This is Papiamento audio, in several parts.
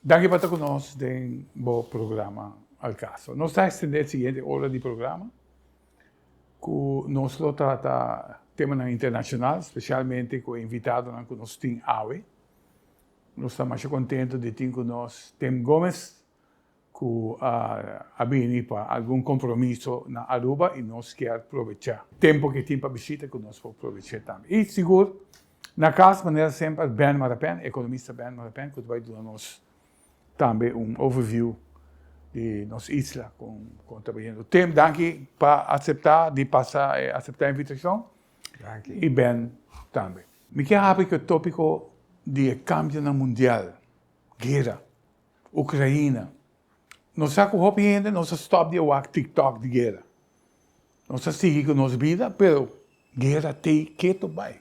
Danki pa ta ku nos den bo programa Al Caso. Nos ta extende e siguiente ora di programa ku nos lo trata temanan internashonal, spesialmente ku e invitadonan ku nos tin awe. Nos ta masha kontento di tin ku nos Tim Gomez ku a bini pa algun kompromiso na Aruba i nos kier probecha tempo ku e tin pa bishita ku nos por probecha tambe. I sigur na kas manera semper Ben Marapen, ekonomista Ben Marapen ku ta bai duna nos tambe un overview di nos isla kon kon ta bayendo. Tim, danki pa asepta di pasa asepta e invitashon. Danki. I Ben tambe. Mi kier habri ku e topiko di e kambionan mundial, guera. Ukraina. Nos sa ku hopi hende nos a stòp di a wak TikTok di guera. Nos a sigui ku nos bida, pero guera tei ketu bai,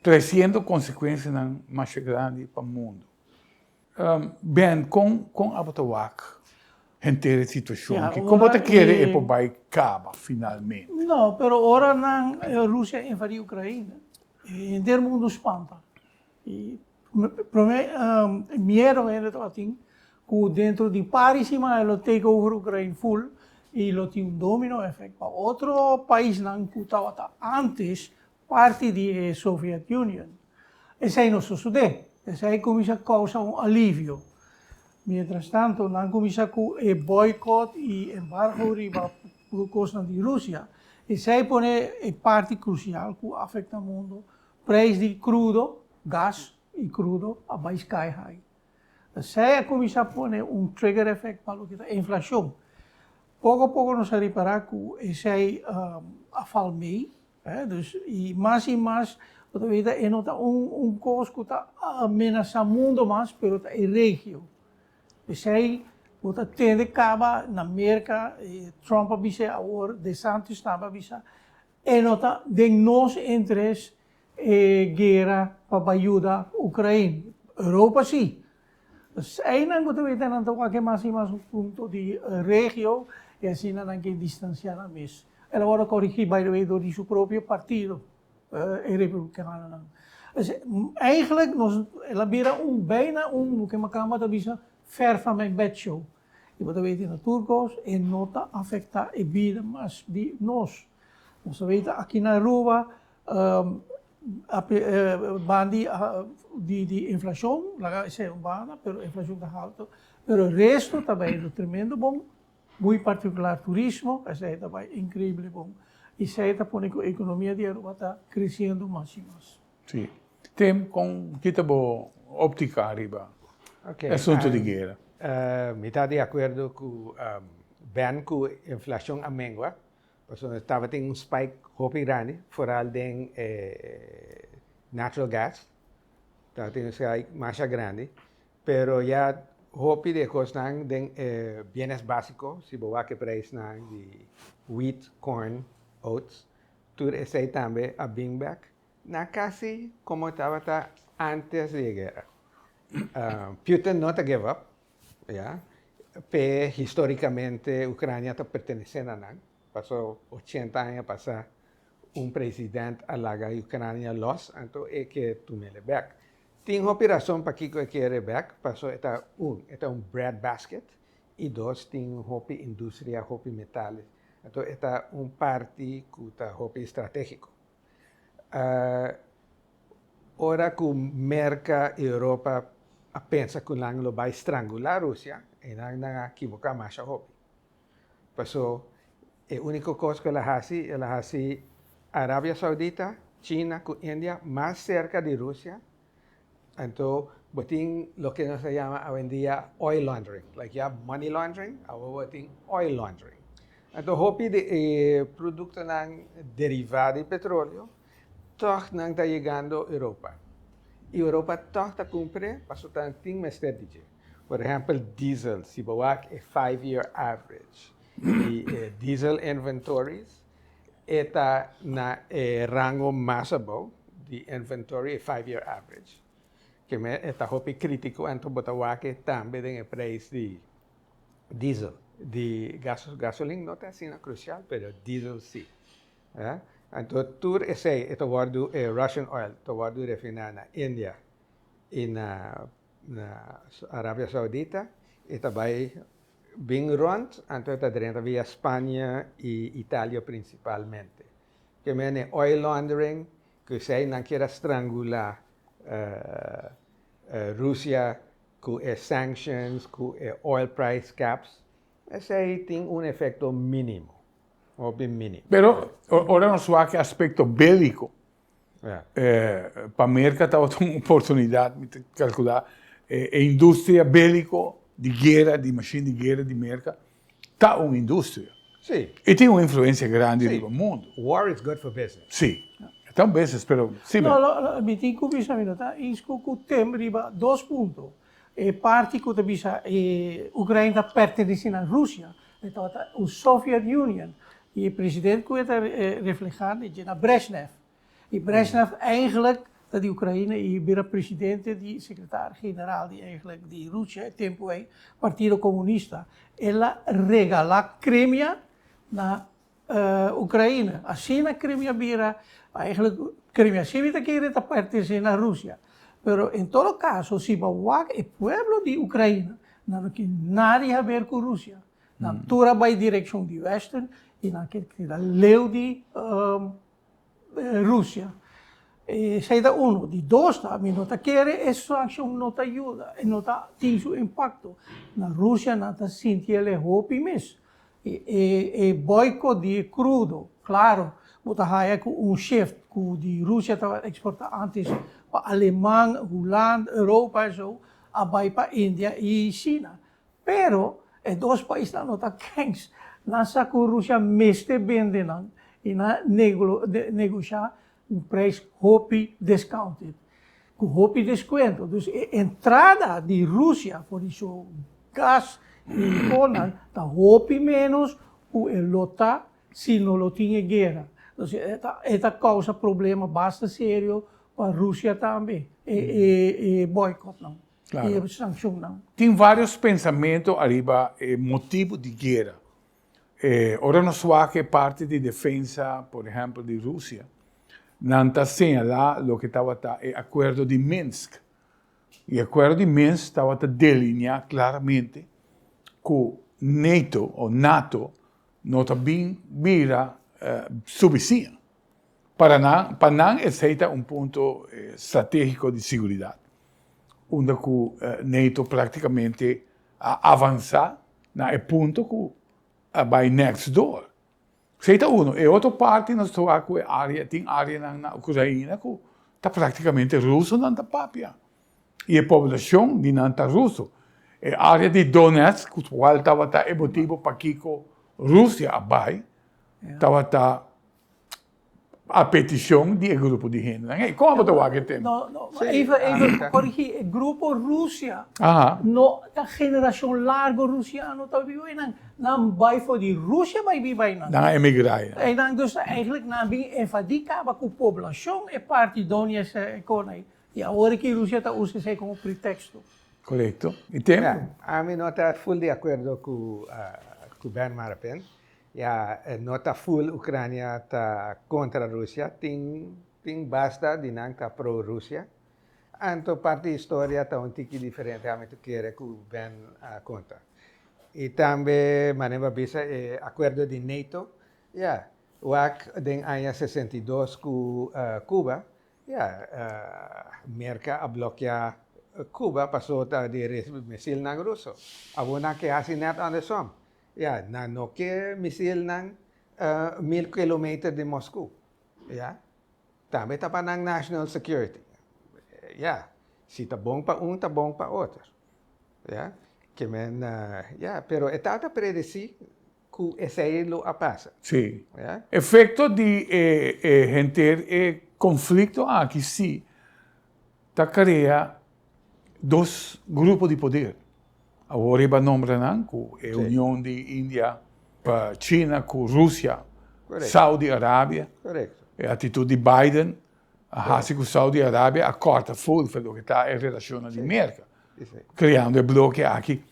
tresiendo konsekuensianan masha grandi pa mundu. Ben, kon kon abo ta wak henter e situashon aki? Kon bo ta kere e por bai kaba finalmente? No, pero ora nan Rusia invadí Ukraina, henter mundu spanta. I promé miedo hende tabatin ku dentro di par di siman e lo take over Ukraine full i lo tin un domino effect pa otro paisnan ku tabata antes parti di e Soviet Union. Esei no sosodé. Esei kuminsá kousa un alivio. Mientras tanto nan kuminsá ku e boycott i embargo riba kosnan di Rusia. Esei pone e parti krusial ku afekta mundo. Prijs di crudo, gas y crudo, a bay sky high. Esey a cuminsa pone un trigger effect pa loke ta inflacion. Poco poco nos a ripara cu esey a val mee, dus y mas y mas bo ta weta e no ta un cos cu ta menasa mundo mas pero ta e regio. Esey bo ta tende caba na Merca, Trump a bisa awor, DeSantis tambe a bisa. E no ta den nos interes e guera pa bai yuda Ukraine. Europa si. Einan ku ta weta nan ta wak e mas i mas un punto di regio i asina nan ke distansia nan mes. El a wòrdu korigí by the way dor di su propio partido, e republikanonan. Eigenlijk nos el a bira un bijna un loke makamba ta bisa ver van mijn bed show. I bo ta weten na tur kos e no ta afektá e bida mas di nos. Nos ta weten aki na Aruba banda di inflashon, laga esei un banda, pero inflashon ta halto, pero resto ta bai tremendo bon, muy partikular turismo, esei ta bai inkreibel bon. I esei ta pone ku ekonomia di Aruba ta kresiendo mas i mas. Sí. Tim, kon kita bo optika riba e asuntu di guera? Mi ta di akuerdo ku Ben ku inflashon a mengua, pasobra tabatin un spike hopi grandi, foral den e natural gas, tabatin un spike masha grandi, pero ya hopi di e kosnan den e bienes básiko, si bo wak e preisnan di wheat, corn, oats, tur esei tambe a bin bek. Na casi como tabata antes di e guera. Putin no ta give up, ya, p'e historicamente Ucrania ta pertenece na nan, paso 80 aña pasa un president a laga Ucrania los, anto e ke tumele bek. Tin hopi rason pakico e kere bek, paso e ta un, e ta un bread basket, y dos, tin hopi industria, hopi metales, anto e ta un parti cu ta hopi strategico. Ora ku Merka i Europa a pensa ku nan lo bai strangulá Rusia, einan nan a kiboká masha hopi. Paso e úniko kos ku el a hasi, el a hasi Arabia Saudita, China ku India mas serka di Rusia. Anto bo tin loke nos ta yama awendia oil laundering, like ya money laundering, awor bo tin oil laundering. Anto hopi di e produktonan derivá di petroleo tòg nan ta yegando Europa. I Europa tòg ta kumpr'e pasobra nan tin mester di dje. Por ehèmpel diesel, si bo wak e five year average di e diesel inventories, E ta na e rango mas abou di inventory, e five year average. Ke me e ta hopi kritiko anto bo ta wak e tambe den e prijs di diesel. Di gasolin no ta asina krusial, pero diesel si. Anto tur esei e ta wòrdu, e Russian oil ta wòrdu refiná na India i na. na Arabia Saudita e ta bai bin rond anto e ta drenta via Spania y Italia principalmente. Ke men e oil laundering ku esei nan kier a strangula Rusia ku e sanctions, ku e oil price caps, esei tin un efecto minimo, hopi minimo. Pero ora nos wak e aspecto belico Pa Merka tabata un oportunidat, mi ta kalkulá, e industria béliko di guera, di mashin di guera di Merka, ta un industria. Sí. I tin un influensia grandi riba mundu. War is good for business. Sí. E ta un business, pero sí. No, no, mi tin ku bisa, mi no ta eens ku ku Tim riba dos punto. E parti ku ta bisa e Ukraina ta pertenesé na Rusia, e tabata un Soviet Union. I e president ku e ta reflehá dje na Brezhnev. I Brezhnev eigenlijk ta di Ukraina i bira presidente di sekretario general di eigenlijk di Rusia e tempu ei, Partido Komunista. El a regalá Crimea na Ukraina. Asina Crimea bira, eigenlijk Crimea si mi ta kere ta pertenesé na Rusia. Pero en todo kaso si bo wak e pueblo di Ukraina nan no tin nada di haber ku Rusia. Nan tur a bai direkshon di western i nan ke keda leu di Rusia. Esei ta uno. Di dos ta, mi no ta kere e sankshon no ta yuda, e no ta tin su impakto. Na Rusia nan ta sinti el e hopi mes. E boycott di e crudo, claro, bo ta haya cu un shift cu di Rusia tabata exporta antes pa Aleman, Hulanda, Europa y so, a bay pa India y China. Pero e dos paisnan no ta kens. Nan sa cu Rusia mester bende nan y nan negosha un prijs hopi discounted, cu hopi descuento. Dus e entrada di Rusia for di su gas y licornan ta hopi menos cu e lo ta si no lo tin e guera. Dus e ta causa problema basta serio pa Rusia tambe, e boycotnan. Claro. E sanccionnan. Tin varios pensamento ariba e motibo di guera. E ora nos wak e parti di defensa, por ehempel di Rusia, nan ta señala loke tabata e Acuerdo di Minsk. E Acuerdo di Minsk tabata delinea claramente cu NATO o nato no ta bin bira su bisiña. Para nan, pa nan esey ta un punto strategico di siguridad, unda cu NATO practicamente a avansa na e punto cu a bay next door. Esey ta uno. E otro parti nos ta wak cu e area, tin areanan na Ukraina cu ta practicamente Rusonan ta papia y e poblacion di nan ta Ruso. E area di Donetsk, cu cual tabata e motibo pakico Rusia a bay, tabata A peticion di e grupo di hendenan. Hey, con abo ta wak e tema? No, no, maar even, even corrigi. E grupo Rusia, no ta generacion largo Rusiano ta biba einan. Nan bai for di Rusia bai biba einan. Nan a emigra einan. Einan, dus eigenlijk nan bin evadi caba cu poblacion e parti Donetsk e con ei. Y awor aki Rusia ta usa esei como pretexto. Correcto. Y tempo? Ja, ami no ta full di acuerdo cu, cu Ben Marapin. Ya, no ta full Ucrania ta contra Rusia, tin tin basta di nan ta pro Rusia. Anto parti historia ta un tiki diferente ami ta kere cu Ben a conta. Y tambe manera bo a bisa e acuerdo di NATO, ya, wak den aña 62 cu Cuba, ya, Merca a blokea Cuba paso ta di misilnan Ruso. Awor nan ke haci net andersom. Ya, nan no ke misilnan mil kilometer di Moskou. Ya, tambe ta pa nan national security. Ya, si ta bon pa un, ta bon pa otro. Ya, ke men, ya, pero e tabata predeci ku esei lo a pasa. Sí. Ya. Efecto di e e henter e conflicto aki si ta crea dos grupo di poder. Awor riba nombra nan ku e union di India, China ku Rusia, Saudi Arabia. E atitut di Biden a hasi ku Saudi Arabia a kòrta ful for loke ta e relashonnan di Merka, kreando e bloke aki.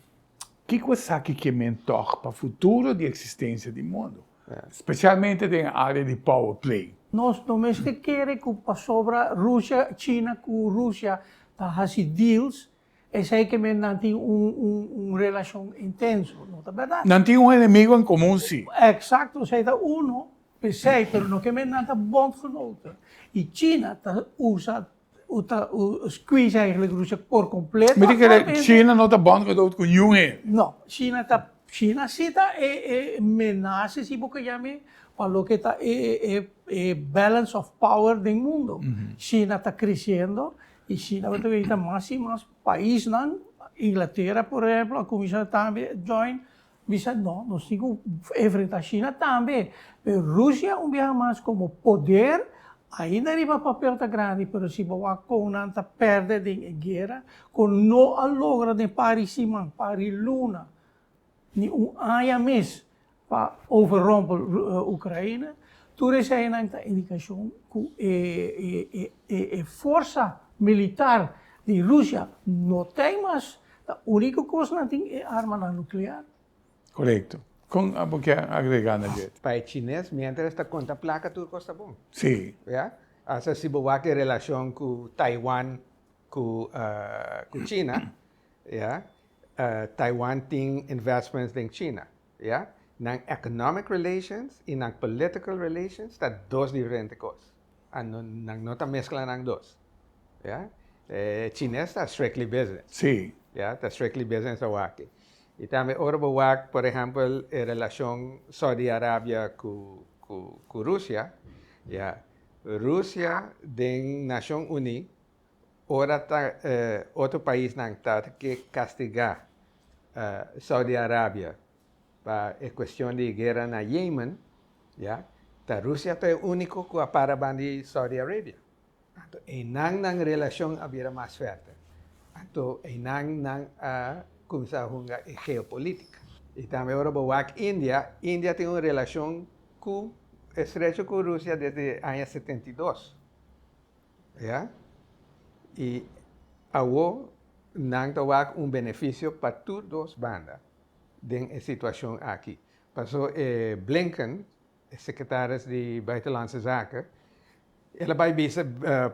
Kiko esaki ke men tòg pa futuro di eksistensia di mundu, spesialmente den e área di power play? Nos no mester kere ku pasobra Rusia, China ku Rusia ta hasi deals. Esei ke men nan tin un un un relashon intenso, no ta bèrdat? Nan tin un enemigo en komun si. Eksakto, esei ta uno, p'esei, pero no ke men nan ta bondgenoten. I China ta usa ta squeeze eigenlijk Rusia por kompleto Mi ta kere China no ta bondgenoot ku niun hende. No, China ta China si ta e e menase si bo ke yam'e pa loke ta e e e balance of power den mundo. China ta kresiendo I China bo ta weta mas i mas paisnan, Inglatera por ehemplo a kuminsá tambe join, bisa no, nos tin ku enfrentá China tambe. Pero Rusia un biaha mas komo poder ainda riba papel ta grandi, pero si bo wak kon nan ta pèrdè den e guera ku no a logra den par di siman, par di luna, ni un aña mes pa overrompel Ukraina, tur eseinan ta indikashon ku e forsa militar di Rusia no ta mas, ta uniko kos nan tin e armanan nuklear. Korekto. Kon abo ke agrega na dje? Pa e chines, mientras ta konta plaka tur kos ta bon. Si. Ya. Asa si bo wak e relashon ku Taiwan ku China, ya, Taiwan tin investments den China, ya. Nan economic relations y nan political relations ta dos diferente cos. Nan no ta mezcla nan dos, ya. E chines ta strictly business. Sí. Ya, ta strictly business awaki. Y tambe ora bo wak, por ehempel, e relacion Saudi Arabia cu cu Rusia, ya, Rusia den Nacion Uni Ora ta otro paisnan ta ke kastigá Saudi Arabia pa e kuestion di guera na Yemen, ya, ta Rusia ta e úniko ku a para banda di Saudi Arabia. Anto einan nan relashon a bira mas fuerte. Anto einan nan a kuminsá hunga e geopolítika. I tambe ora bo wak India, India tin un relashon ku estrecho ku Rusia desde aña 72. Ya. I awo nan ta wak un benefisio pa tur dos banda den e situashon aki. Paso e Blinken, e sekretaris di Buitenlandse Zaken, el a bai bisa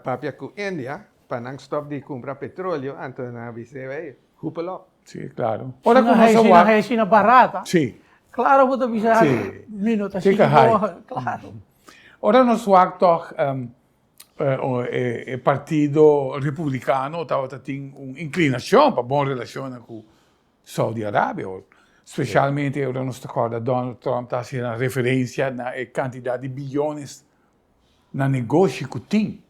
papia ku India pa nan stòp di kumpra petroleo, anto nan a bis'é, ey, hupel op. Sí, klaro. Ora ku nos a wak. Si nan hasi barata. Sí. Klaro bo ta bisa, mi no ta sigui bo, klaro. Ora nos wak tòg e partido republicano tabata tin un inclinacion pa bon relacionnan cu Saudi Arabia, specialmente ora nos ta corda Donald Trump ta haci referencia na e cantidad di biyones na negoshi cu tin.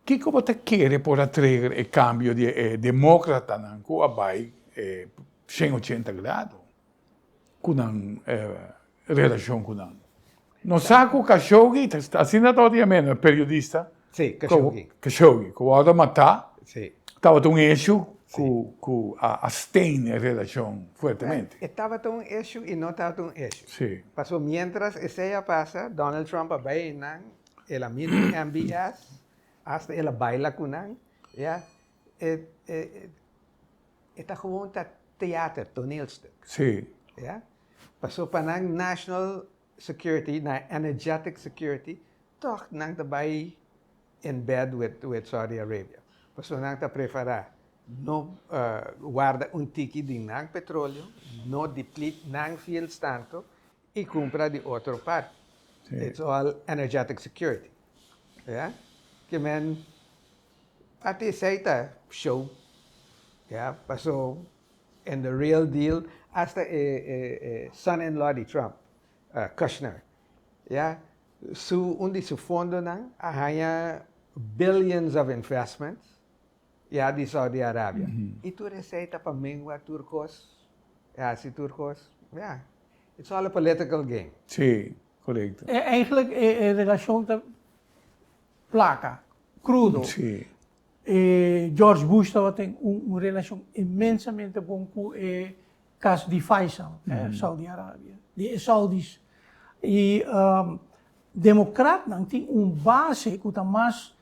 Kico bo ta kere por a trigger e cambio di e democratanan cu a bay 180 grado? Ku nan relashon ku nan. Nos sa ku Khashoggi, asina tabata yam'é no, e periodista. Sí, Khashoggi. Khashoggi, ku wòrdu matá. Sí. Tabata un eshu ku ku a stain e relashon fuertemente. E tabata un eshu i no tabata un eshu. Sí. Pasobra miéntras esei a pasa, Donald Trump a bai einan, el a meet ku MBS, asta el a baila ku nan, ya. E e. E ta gewoon ta theater, toneelstuk. Sí. Ya. Paso pa nan national security, nan energetic security, toch nan ta bai in bed with with Saudi Arabia. Paso nan ta prefera no warda un tiki di nan petroleo, no deplete nan fields tanto y cumpra di otro parti. Sí. It's all energetic security. Ya. Ke men Parti esei ta show, ya, paso in the real deal hasta e e son in law di Trump, Kushner, ya, su un di su fondonan a haña billions of investments, ya, di Saudi Arabia. I tur esei ta pa mengua tur kos, hasi tur kos, ya, it's all a political game. Sí, korekto. Eigenlijk e relashon ta plaka krudo. Sí. E George Bush tabatin un un relashon inmensamente bon ku e kas di Faisal, Saudi Arabia, di e Saudis. I demokratnan tin un base ku ta mas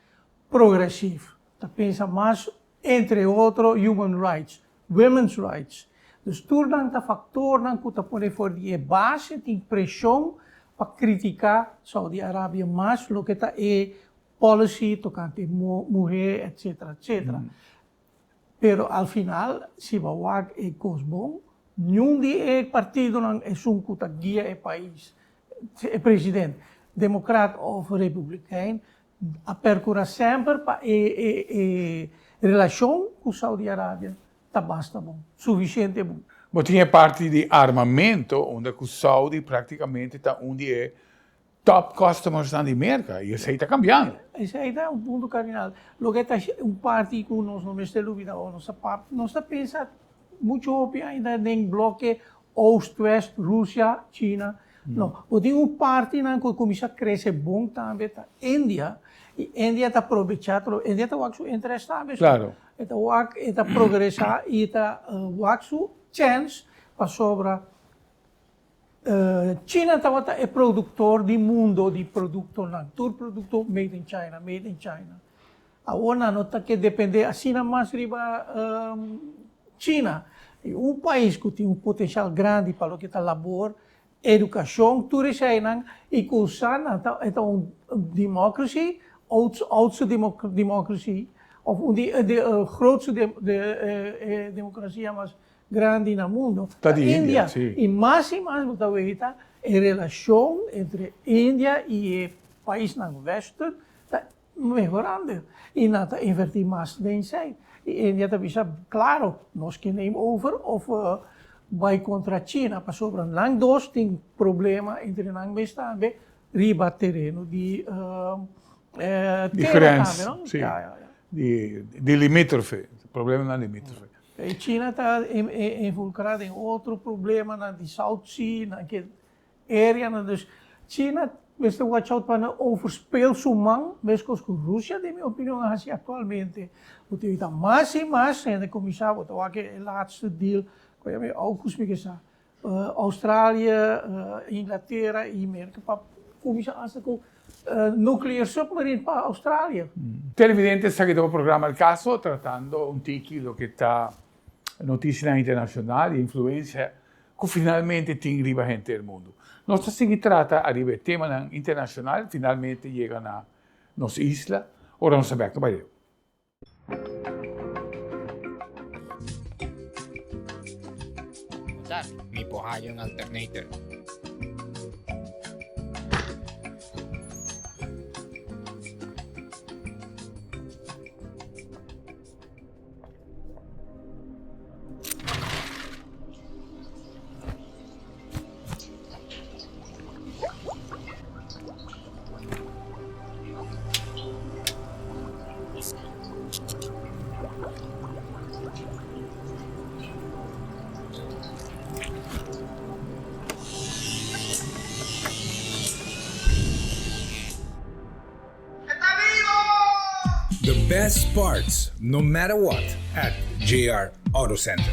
progresiv, ta pensa mas entre otro human rights, women's rights. Dus tur nan ta faktornan ku ta pone for di e base tin preshon pa kritiká Saudi Arabia mas loke ta e policy tokante muhé etcetera etcetera. Pero al final si bo wak e kos bon, niun di e partidonan esun ku ta guia e pais, e president, demokrat òf republikein, a perkura semper pa e e relashon ku Saudi Arabia ta basta bon, sufisiente bon. Bo tin e parti di armamento unda ku Saudi praktikamente ta un di e top customersnan di Merka y esey ta cambiando. Esey ta un punto cardinal. Loke ta un parti cu nos no mester lubida o nos ta papia, nos ta pensa mucho hopi ainda den bloke Oost, West, Rusia, China. No, bo tin un partinan cu cuminsa crece bon tambe ta India y India ta probecha, India ta wak su interes tambe. Claro. E ta wak, e ta progresa y e ta wak su chance pasobra China tabata e productor di mundo di productonan, tur producto made in China, made in China. Awor nan no ta ke depende asina mas riba China. Y un pais cu tin un potencial grandi pa loke ta labor, educacion, tur eseinan y cu sa nan ta e ta un democracy, oudste democracy of un di e grootste democracia mas grandi na mundo ta di India. Y mas y mas bo ta weta e relacion entre India y e paisnan western ta mehorando y nan ta inverti mas den esey. Y India ta bisa claro nos ke neem over of bay contra China pasobra nan dos tin problema entre nan mes tambe riba tereno di di grens, si, di limitrofe, problemanan limitrofe. E China ta involucra den otro problemanan di South Sea, nan ke areanan, dus China mester watch out pa no overspeel su man, mescos cu Rusia den mi opinion a haci actualmente, bo tin ta mas y mas hende cuminsa, bo ta wak e laatste deal, cu yama e AUKUS mi ke sa, Australia, Inglatera y Merca pa cuminsa hasta cu nuclear submarine pa Australia. Televidente esaki ta bo programa El Caso tratando un tiki loke ta noticianan internacional y influencia cu finalmente tin riba henter mundo. Nos ta sigui trata ariba e temanan internacional finalmente yega na nos isla ora nos ta bek ta bai deu. Mi por haya un alternator. The best parts, no matter what, at JR Auto Center.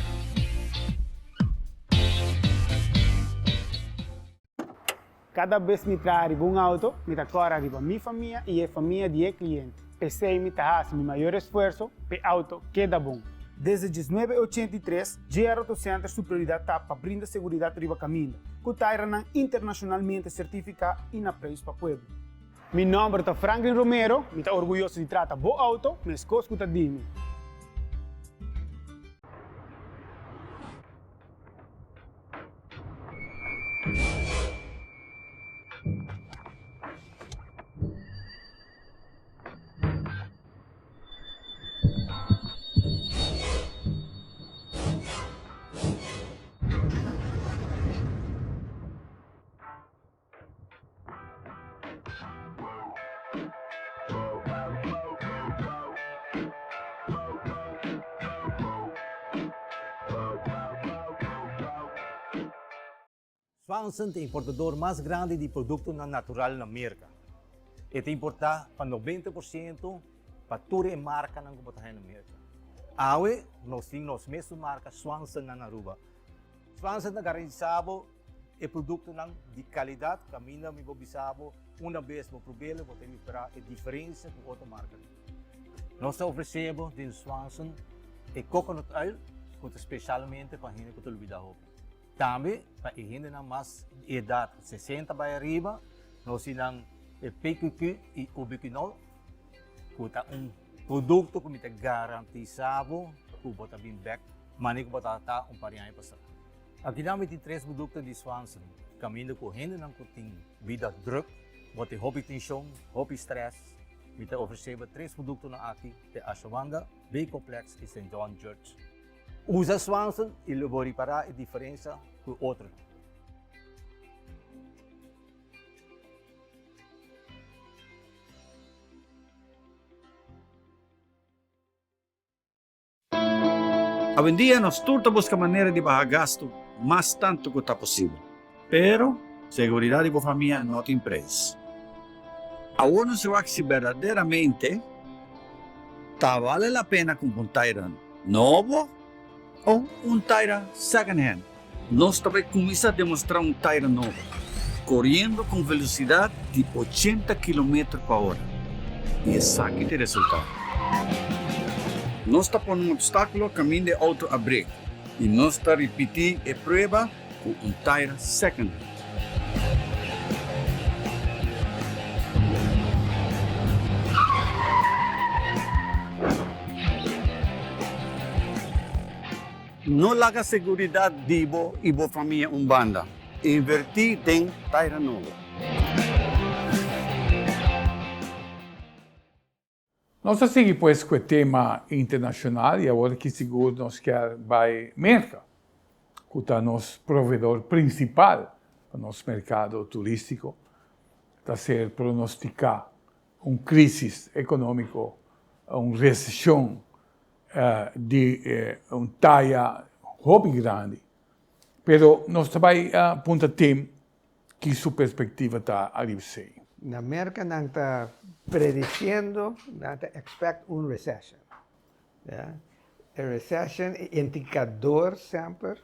Kada bes mi traha riba un auto, mi ta kòrda riba mi famia i e famia di e kliente. P'esei mi ta hasi mi mayor esfuerso p'e auto keda bon. Desde diesnuebe ochenta i tres, JR Auto Center su prioridat ta pa brinda seguridat riba kaminda, ku tairanan internashonalmente sertifiká i na preis pa pueblo. Mi nòmber ta Franklin Romero, mi ta orguyoso di trata bo auto meskos ku ta di mi. Swanson ta e importador mas grandi di produktonan natural na Merka. E ta importá pa 90% pa tur e markanan ku bo ta haña na Merka. Awe nos tin nos mesun marka Swanson na Aruba. Swanson ta garantisa bo E produktonan di kalidat kaminda mi por bisa bo una bes bo prob'el bo ta ripara e diferensia ku otro markanan. Nos ta ofresé bo den Swanson e coconut oil ku ta speshalmente pa hende ku ta lubida hopi. Tambe pa e hendenan mas di edat 60 bai ariba nos tin nan e PQQ i ubiquinol ku ta un produkto ku mi ta garantisa bo. ku bo ta bin bèk manera ku bo tabata un par di aña pasá. Akinan mi tin tres produkto di Swanson kaminda ku hendenan ku tin bida drùk, bo tin hopi tenshon, hopi strès, mi ta ofresé bo tres produktonan aki, te Ashwagandha, B-complex i Saint John Church. Usa Swanson i lo bo ripará e diferensia ku otronan. Awendia nos tur ta buska manera di baha gastu mas tantu ku ta posibel. Pero, seguridat di bo famia no tin preis. Awor nos wak si berdaderamente ta bale la pena kumpra un taira nobo o un taira second hand. Nos ta bai kuminsá demostrá un taira nobo, koriendo ku un velosidat di ochenta kilometer pa ora. I esaki ta e resultado. Nos ta pone un opstákulo kaminda e outo a brek i nos ta ripití e prueba ku un taira second hand. No laga seguridat di bo i bo famia un banda. Invertí den taira nobo. Nos ta sigui pues cu e tema internacional y awor aki sigur nos kier bay Merca, cu ta nos proveedor principal pa nos mercado turistico. Ta ser pronostica un crisis economico, un recesion di un taya hopi grandi. Pero nos ta bai punta Tim ki su perspectiva ta ariba esey. Na Merca nan ta prediciendo, nan ta expect un recession. Ya. E recession, e indicador semper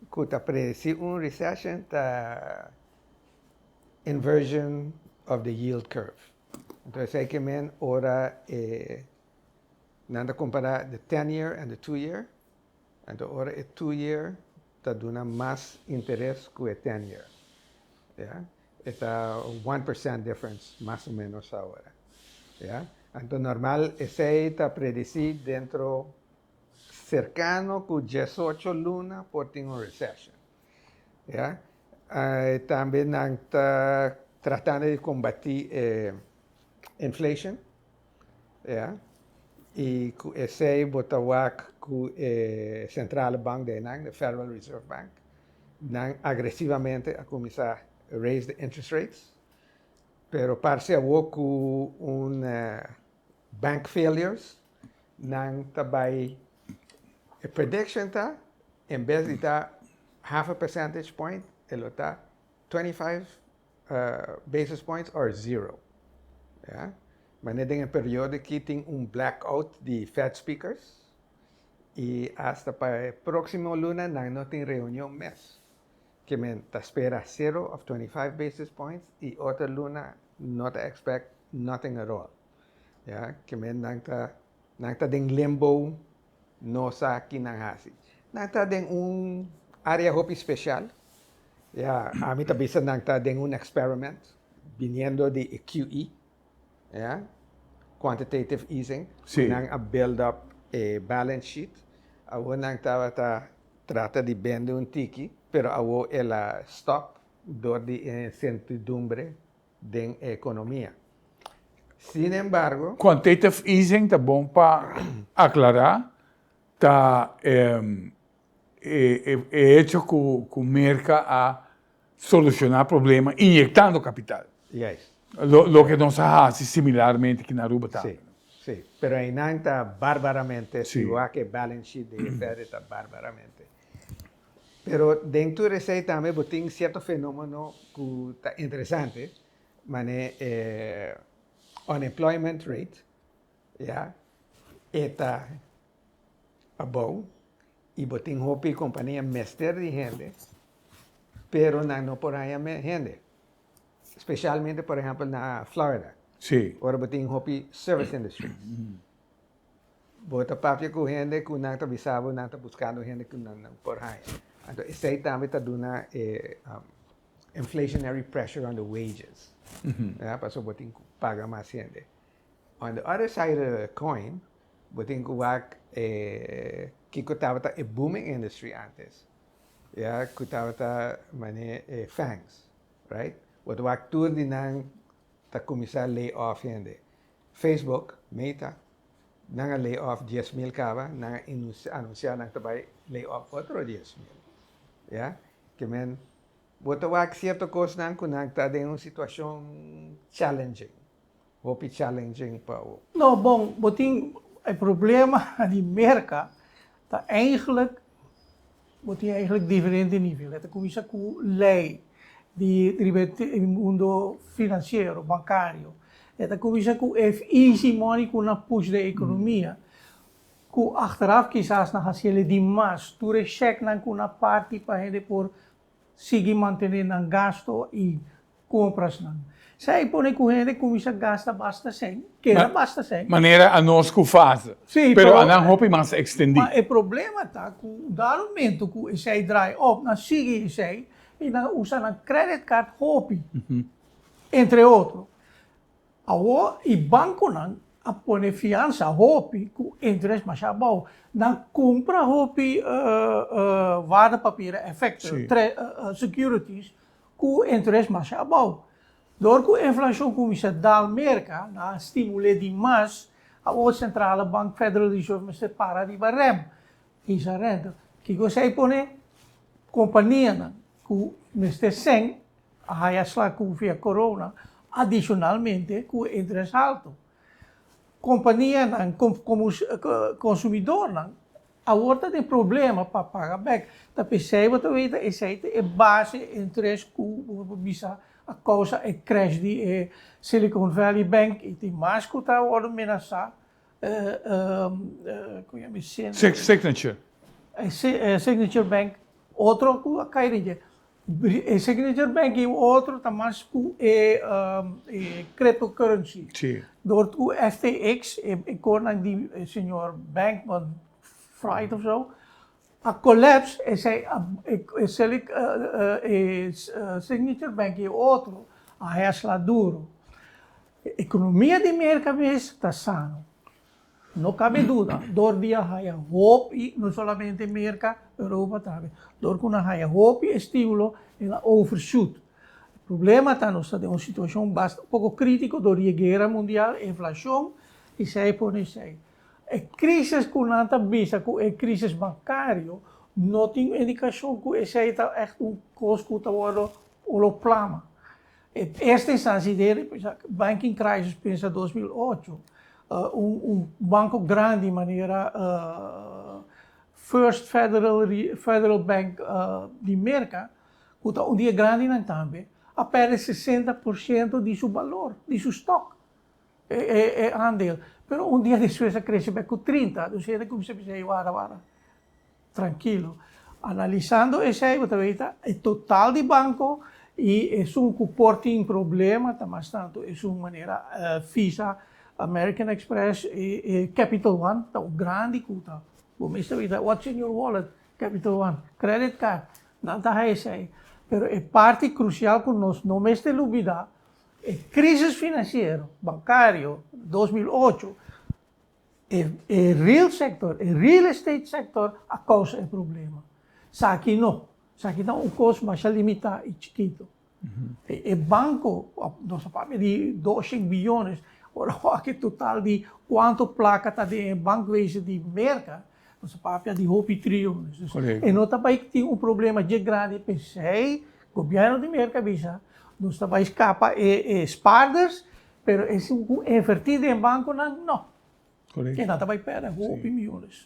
cu ta predeci un recession ta inversion of the yield curve. Entonces esey ke men ora e Nan ta compara the ten year and the two year, anto ora e two year ta duna mas interes cu e ten year. Ya, e ta 1% difference mas o menos awor. Ya, anto normal esey ta predeci dentro cercano cu diesocho luna por tin un recession. Ya, tambe nan ta tratando di combati e inflation. Ya. I ku esei bo ta wak ku e sentrale bank di einan, de Federal Reserve Bank, nan agresivamente a kuminsá raise the interest rates, pero parse awor ku un bank failures nan ta bai, e prediction ta en bes di ta half a percentage point e lo ta 25 basis points or zero. Ya. Manera den e periodo aki tin un blackout di Fed speakers y hasta pa e proximo luna nan no tin reunion mes. Ke men ta spera zero of 25 basis points y otro luna no ta expect nothing at all. Ya. Ke men nan ta nan ta den limbo no sa ki nan hasi. Nan ta den un area hopi special. Ya, ami ta bisa nan ta den un experiment biniendo di e QE, ya, quantitative easing, ku nan a build up e balance sheet. Awor nan tabata trata di bende un tiki, pero awor el a stop dor di e incertidumbre den e economia. Sin embargo. Quantitative easing ta bon pa aclara, ta e hecho cu Merca a soluciona problema inyectando capital. Juist. Loke nos a haci similarmente aki na Aruba tambe. Si, si. Pero einan ta barbaramente, si wak e balance sheet di e Fed ta barbaramente. Pero den tur esei tambe bo tin cierto fenomeno cu ta interesante, mane e unemployment rate, ya, e ta abou y bo tin hopi compania mester di hende, pero nan no por haya hende. Specialmente por ehempel na Florida, ora bo tin hopi service industry. Bo ta papia ku hende ku nan ta bisa bo nan ta buskando hende ku nan no por haña. Anto esei tambe ta duna e inflationary pressure on the wages. Ya, pasobra bo tin ku paga mas hende. On the other side of the coin, Bo tin ku wak e kiko tabata e booming industry antes, ya, ku tabata mane e FANGs, right? Bo ta wak tur di nan ta kuminsá lay off hende. Facebook, Meta, nan a lay off 10,000 kaba, nan a anunsiá nan ta bai lay off otro 10,000. Ya, ke men bo ta wak sierto kosnan ku nan ta den un situashon challenging. Hopi challenging pa bo. No, bon, bo tin e problema di Merka ta eigenlijk, bo tin eigenlijk diferente nivel. E ta kuminsá ku lei di riba e mundo finansiero, bankario. E ta kuminsá ku e easy money ku nan push den ekonomia, ku achteraf kisas nan hasiel di mas. Tur e shèknan ku nan parti pa hende por sigui mantené nan gasto i Comprasnan. Esei pone cu hende cuminsa gasta basta sen, keda basta sen. Manera anos cu fase. Sí, pero anan hopi mas extendí. Ma e problema ta cu un dado momento cu esei draai op, nan sigui esei y nan usa nan credit card hopi, entre otro. Awor e banconan a pone fiansa hopi cu interes masha abou. Nan cumpra hopi waardepapieren, effecten, securities, Ku interes masha abou. Dor ku inflashon kuminsá dal Merka, nan a stimul'é di mas, awor Sentrale Bank Federal Reserve mester para riba rèm, hisa renta. Kiko esei pone? Kompanianan ku mester sèn a haya sla ku via korona, adishonalmente ku interes haltu. Kompanianan komo konsumidornan Awor ta den problema pa paga bek. Ta p'esei bo ta weta esei ta e base interes ku bo por bisa a kousa e crash di e Silicon Valley Bank i tin mas ku ta wòrdu menasá ku yama e Signature. Signature Bank otro ku a kai den dje. E Signature Bank i otro ta mas ku e cryptocurrency. Sí. Door ku FTX, e kornan di señor Bankman Fried of zo, a collapse, esei e Signature Bank i otro a hesla duro. E ekonomia di Merka mes ta sano. No cabe duda, dor di a haya hopi, no solamente Merca, Europa tambe, dor cu nan haya hopi estimulo el a overshoot. E problema ta nos ta den un situacion basta poco critico dor di e guera mundial, inflacion y esey pone esey. E crisis cu nan ta bisa cu e crisis bancario no tin indicacion cu esey ta echt un cos cu ta wordo lo plama. E esta instancia di banking crisis pensa 2008, un banco grandi manera First Federal Federal Bank di Merca, cu ta un di e grandinan tambe, a perde 60% di su balor, di su stock, e aandeel. Pero un dia despues a crece bek cu 30, dus hende cuminsa bisa, ey wara wara. Trankilo. Analisando esei bo ta weta e total di banko i esun ku por tin problema ta mas tantu esun manera Visa, American Express i Capital One ta un grandi ku ta bo mes ta weta what's in your wallet Capital One credit card nan ta haña esei pero e parti krusial ku nos no mester lubida e krisis finansiero bankario 2008 E real sector, e real estate sector a causa e problema. Esaki no. Esaki ta un cos masha limita y chikito. E banco, nos a papia di 200 billones, ora wak e total di cuanto placa ta den e bankwezen di Merca, nos a papia di hopi triones. Dus e no ta bay tin un problema dje grandi, p'esey gobierno di Merca a bisa, nos ta bay scapa e spaarders, Pero esun ku invertí den bankonan, no. Korekto. E nan ta bai pèrdè hopi miyones.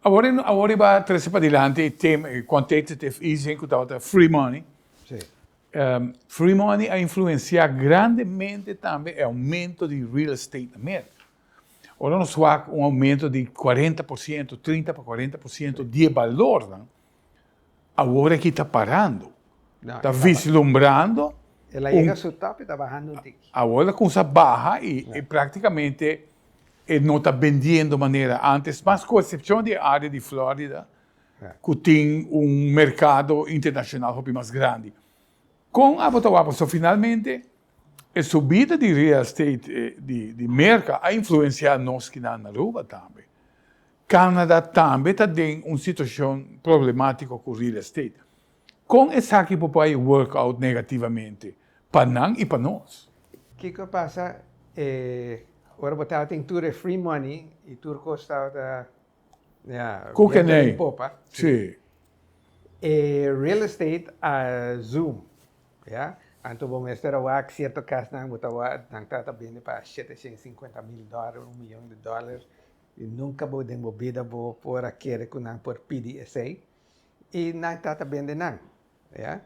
Awor awor riba trese padilanti e tema e quantitative easing ku tabata free money. Sí. Free money a influensiá grandemente tambe e oumento di real estate na Merka. Ora nos wak un oumento di 40%, 30 pa 40% di e balornan, Awor aki ta parando, ta vislumbrando. El a yega su top y ta bahando un tiki. Awor el a cuminsa baha y practicamente e no ta bendiendo manera antes, mas cu excepcion di e area di Florida cu tin un mercado internacional hopi mas grandi. Con abo ta wak pasobra finalmente e subida di real estate di Merca a influencia nos kinan na Aruba tambe. Canada tambe ta den un situacion problematico cu real estate. Con esaki por bay work out negativamente pa nan y pa nos? Kico a pasa e ora bo tabatin tur e free money y tur cos tabata ya Cu viento keney? den popa? Sí. E real estate a zoom ya, anto bo mester a wak cierto casnan bo ta wak nan tabata bende pa 750 mil dollar, un miyon di dollar y nunca bo den bo bida bo por a kere cu nan por pidi esey. I nan ta ta bende nan, ya.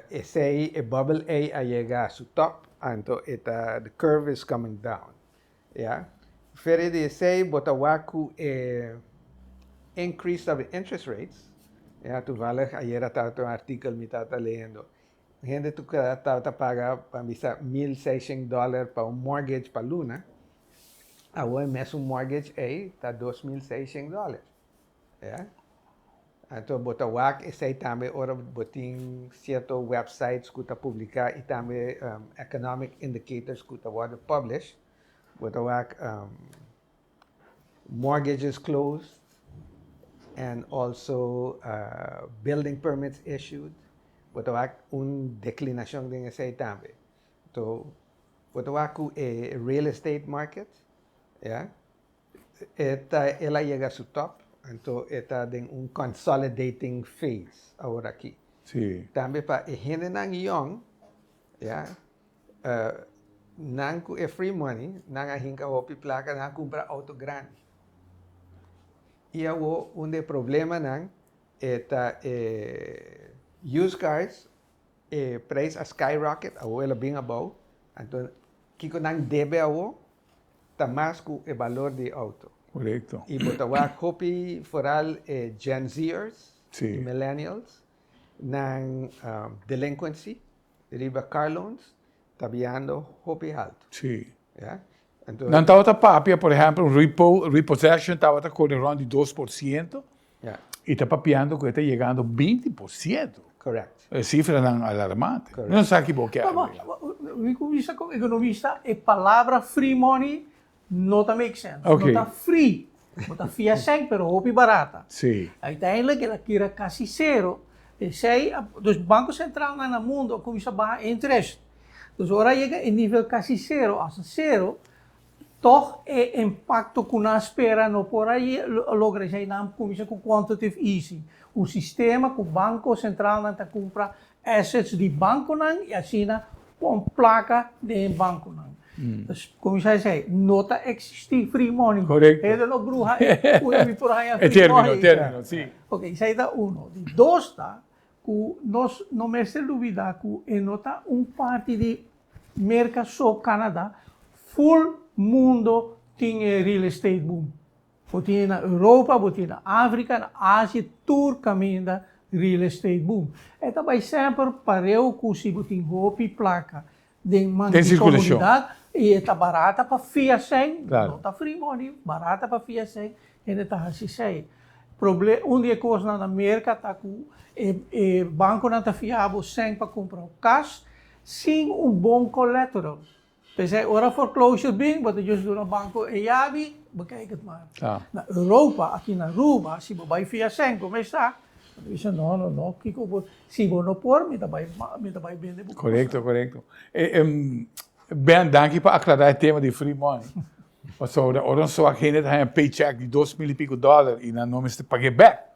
Esei, e bubble ei a yega su top, anto e ta, the curve is coming down, ya. Feria di esei bo ta wak ku e increase of the interest rates, ya, toevallig ayera tabata un artikel mi tabata leyendo, hende tu tabata paga, ban bisa, 1600 dollar pa un mortgage pa luna, awor e mesun mortgage ei ta 2600 dollar. Ya. Anto bo ta wak esei tambe ora bo tin cierto websites cu ta publica y tambe economic indicators cu ta wordo publish. Bo ta wak mortgages closed and also building permits issued. Bo ta wak un declinacion den esei tambe. Anto bo ta wak cu e real estate market, ya. E ta el a yega su top, anto e ta den un consolidating phase awor aki. Tambe pa e hendenan yong, ya, nan ku e free money, nan a hinka hopi plaka, nan a kumpra auto grandi. I awor un di e problemanan e ta e used cars, e prijs a skyrocket, awor el a bin abou, anto kiko nan debe awor? Ta mas ku e balor di e outo. Korekto. I bo ta wak hopi foral e Gen Z'ers i Millennials nan delinquency riba car loans ta biando hopi haltu. Sí. Ya. Anto. Nan tabata papia por ehempel un repo, repossession tabata kore rond di 2% i ta papiando ku e ta yegando 20%. Correct. E cifranan alarmante. Correct. Mi no sa ki bo kier No, mira. Mi cuminsa como economista, e palabra free money no ta make sense. Ok. No ta free. Bo ta fia sèn, pero hopi barata. Sí. Uiteindelijk el a kira casi cero. Esei, dus Banco Central nan na mundo a cuminsa baha interest. Dus ora a yega e nivel casi cero, hasta cero, Tog e impacto cu nan spera no por a logra esey nan cuminsa cu quantitative easing, un sistema cu banco centralnan ta cumpra assets di banconan y asina pon placa den e banconan. Dus cuminsa esey, no ta existi free money. Correcto. Hende no bruha e unda mi por haya E free termino, money. termino, si. Ok, esey ta uno. Di dos ta cu nos no mester lubida cu e no ta un parti di Merca so Canada, full mundo tin e real estate boom. Bo tin e na Europa, bo tin na Africa, na Asia, tur caminda real estate boom. E ta bay semper pareu cu si bo tin hopi placa den man Den di circulacion. comunidad y e ta barata pa fia sèn, Claro. no ta free money, barata pa fia sèn, hende ta haci esey. Proble un di e cosnan na Merca ta cu e e banconan ta fia bo sèn pa cumpra un cas, Sin un bon collateral. P'esei ora foreclosure bin, bo ta just duna banco e yabi, bekijk het maar. Na Europa, aki na Aruba, si bo bai fia sèn ku mester, bo ta bisa no, no, no, kiko bo, si bo no por, mi ta bai, mi ta bai bende bo kos. Korekto, korekto. Ben, danki pa aklará e tema di free money. Pasobra ora un soak hende ta haña paycheck di 2000 i piko dòler i nan no mester pag'é bèk.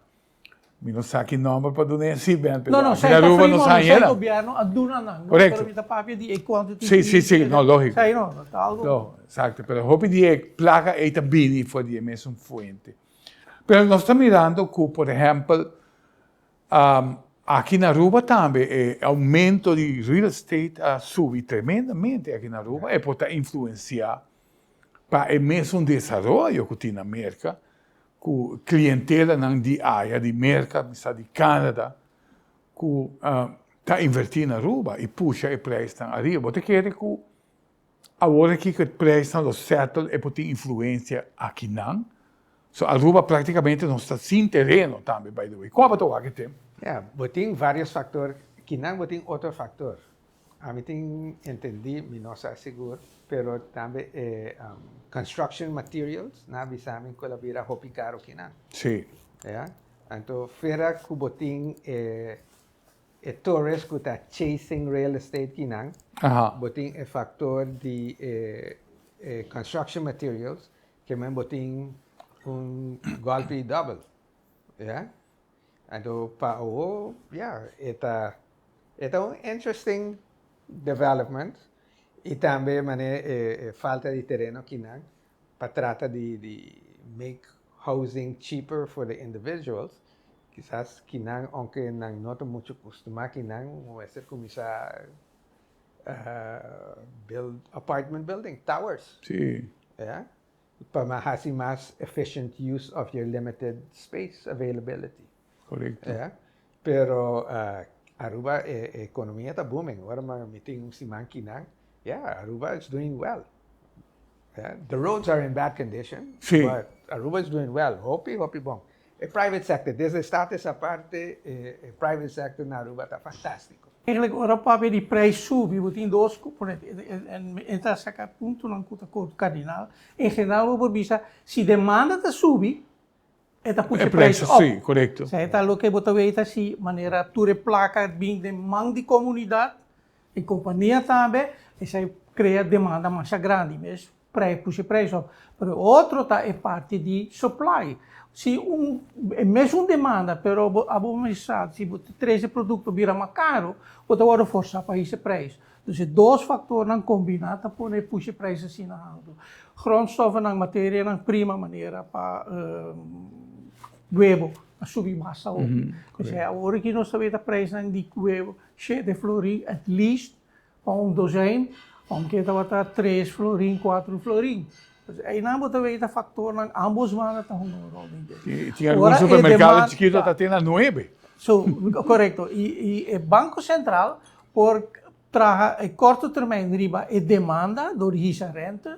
Mi no sa ki nomber pa duna e si Ben, pero No, no, aki sai na ta Aruba free nos money, haña sai nan. gobierno a duna nan, no? Correcto. Pero mi ta papia di e quantity Sí, sí, sí, no, lógico. Sai no, no ta algo. No, exacto, pero hopi di e placa ei ta bini for di e mesun fuente. Pero nos ta mirando cu, por ehempel, aki na Aruba tambe e aumento di real estate a subi tremendamente aki na Aruba, e por ta influencia pa e mesun desaroyo cu tin na Merca, ku klientelanan di aya di Merka, mi sa di Canada, ku ta invertí na Aruba i pusha e preisnan ariba. Bo ta kere ku awor aki ku e preisnan lo settle e por tin influensia akinan? So Aruba praktikamente nos ta sin tereno tambe by the way. Kon abo ta wak e tema? Ya, bo tin varios faktor, kinan bo tin otro faktor. Ami tin entendí, mi no sa sigur, pero tambe e construction materials, nan a bisa mi ku el a bira hopi karo kinan. Sí. Ya. Anto fera ku bo tin e e tourist ku ta chasing real estate kinan, bo tin e factor di e e construction materials, ke men bo tin un golpi double. Ya. Anto pa awo, ya, e ta e ta un interesting development y tambe mane e e falta di tereno kinan pa trata di di make housing cheaper for the individuals, kisas kinan aunke nan no ta mucho custuma kinan mester cuminsa build apartment building, towers. Sí. Ya. Pa hasi mas efficient use of your limited space availability. Correcto. Ya. Pero Aruba e economia ta booming. Ora mi tin un siman kinan, yeah, Aruba is doing well. Yeah. The roads are in bad condition, sí. but Aruba is doing well. Hopi, hopi bon. E private sector, desde Status aparte, e private sector na Aruba ta fantástico. Eigenlijk ora papia di prijs subi, bo tin dos componente. En e ta saca puntonan cu ta cardinal. En general bo por bisa, si demanda ta subi, e ta pusha e prijs op. Sí, correcto. Esey ta loke bo ta weta si manera tur e placa bin den man di comunidad, e compania tambe, esey crea demanda masha grandi mes. Prei pushi preis op. Pero e otro ta e parti di supply. Si un e mesun demanda pero bo abo mes sa si bo ta trese e produkto bira mas karo bo ta wòrdu forsá pa hisa e preis. Dus e dos faktornan kombiná ta pone pushi preis asina haltu. Grondstoffennan, materianan prima manera pa webo a subi basta hopi. P'esei awor aki nos ta weta preisnan di webo shete florin at least Pa un dozijn, aunke tabata tres florin, cuatro florin. Pues einan bo ta weta factornan, ambos banda ta hunga un rol den dje. Tin algun supermercado chikito ta tin na nuebe. So, correcto. Y e Banco Central por traha e corto termijn riba e demanda door di hisa rente.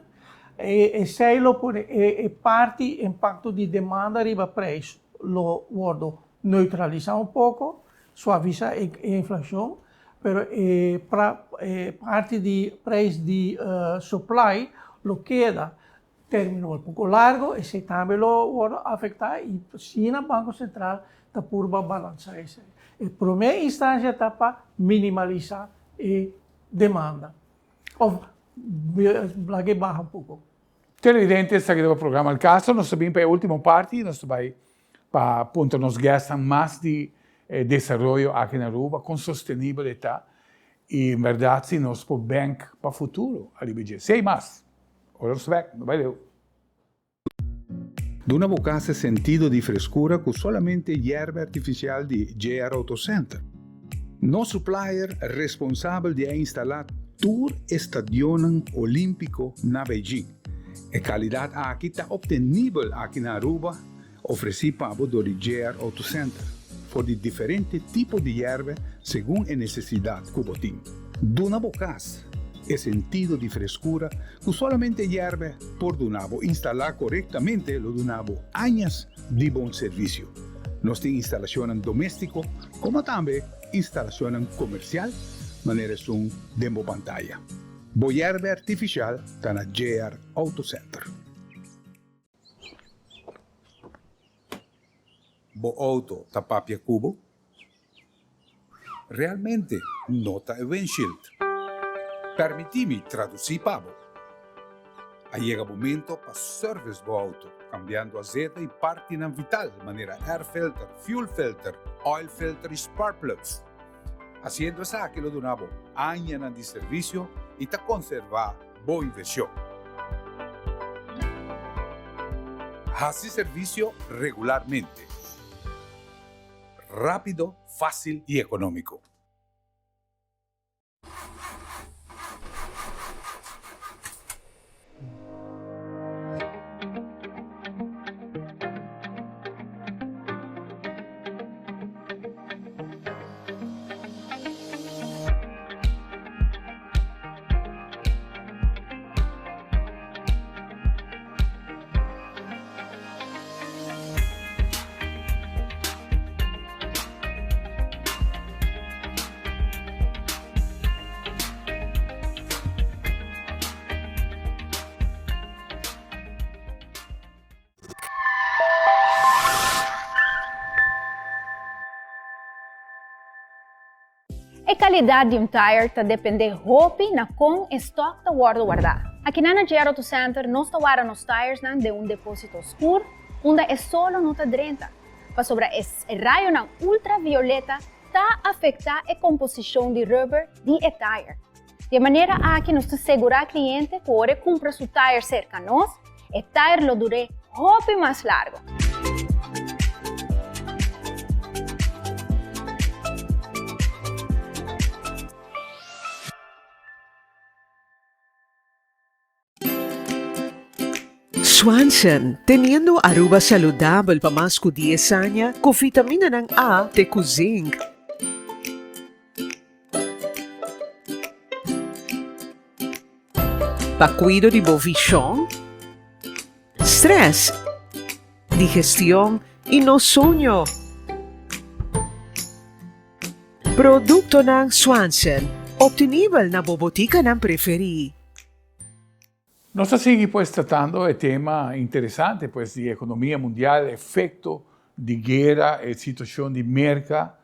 Esey lo pone e parti impacto di demanda riba prijs lo wordo neutralisa un poco, suavisa e inflacion. Pero e parti di prijs di supply lo keda termino un poco largo, esey tambe lo wordo afecta y asina Banco Central ta purba balansa esey. E prome instancia ta pa minimalisa e demanda of laga e baha un poco. Televidente, esaki ta programa Al Caso, nos ta bin pa e ultimo parti, nos ta bay pa puntra nos guestnan mas di e desaroyo aki na Aruba, con sostenibel e ta y en berdad si nos por bank pa futuro ariba dje. Si hay mas, ora nos bek, no bay leu. Duna bo cas e sentido di frescura cu solamente yerba artificial di JR Auto Center. Nos supplier responsabel di a instala tur e stadionnan Olimpico na Beijing. E calidad aki ta obtenibel aki na Aruba, ofreci pa bo dor di JR Auto Center, for di diferente tipo di yerbe segun e necesidad cu bo tin. Duna bo cas e sentido di frescura cu solamente yerbe por duna bo. Instala corectamente lo duna bo añas di bon servicio. Nos tin instalacionnan domestico como tambe instalacionnan comercial manera esun den bo pantaya. Bo yerbe artificial ta na JR Auto Center. Bo auto ta papia cu bo? Realmente no ta e windshield. Permiti mi traduci pa bo. A yega momento pa service bo auto, cambiando azeta y partinan vital manera air filter, fuel filter, oil filter y spark plugs. Haciendo esaki lo duna bo añanan di servicio y ta conserva bo inversion. Haci servicio regularmente. Rápido, fácil y económico. calidad di un tire ta depende hopi na con e stock ta wordo warda. Akinan na JR Auto Center nos ta warda nos tiresnan den un deposito scur unda e solo no ta drenta, pasobra e rayonan ultravioleta ta afecta e composicion di rubber di e tire. Di e manera aki nos ta segura cliente cu ora e cumpra su tire cerca nos, e tire lo dur'é hopi mas largo. Swanson, teniendo Aruba saludabel pa mas cu dies aña cu vitaminanan A te cu zinc. Pa cuido di bo vision, stress, digestion y nos soño. Productonan Swanson, obtenibel na bo boticanan preferi. Nos ta sigui pues tratando e tema interesante pues di economia mundial, efecto di guera, e situacion di Merca